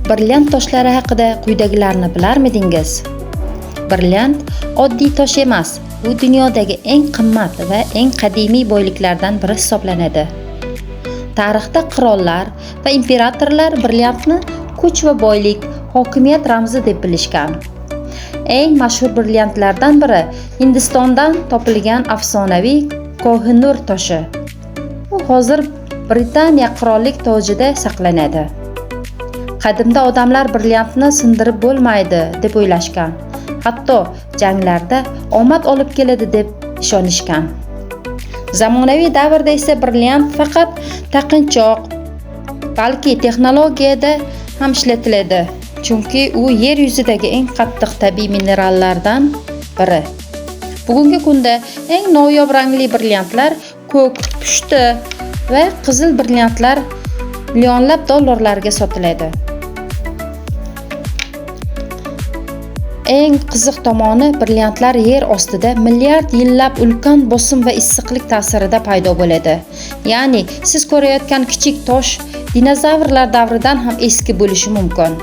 Brilliant toshlari haqida quyidagilarni bilarmidingiz? Brilliant oddiy tosh emas, u dunyodagi eng qimmat va eng qadimiy boyliklardan biri hisoblanadi. Tarixda qirollar va imperatorlar brilliantni kuch va boylik, hokimiyat ramzi deb bilishgan. Eng mashhur brilliantlardan biri Hindistondan topilgan afsonaviy Kohinur toshi. U hozir Britaniya qirollik tojida saqlanadi. Qadimda odamlar brilliantni sindirib bo'lmaydi deb o'ylashgan. Hatto janglarda omad olib keladi deb ishonishgan. Zamonaviy davrda esa brilliant faqat taqinchoq, balki texnologiyada ham ishlatiladi. Chunki u yer yuzidagi eng qattiq tabiiy minerallardan biri. Bugungi kunda eng noyob rangli brilliantlar ko'k, pushti va qizil brilliantlar millionlab dollarlarga sotiladi. Eng qiziq tomoni, brilliantlar yer ostida milliard yillab ulkan bosim va issiqlik ta'sirida paydo bo'ladi. Ya'ni siz ko'rayotgan kichik tosh dinozavrlar davridan ham eski bo'lishi mumkin.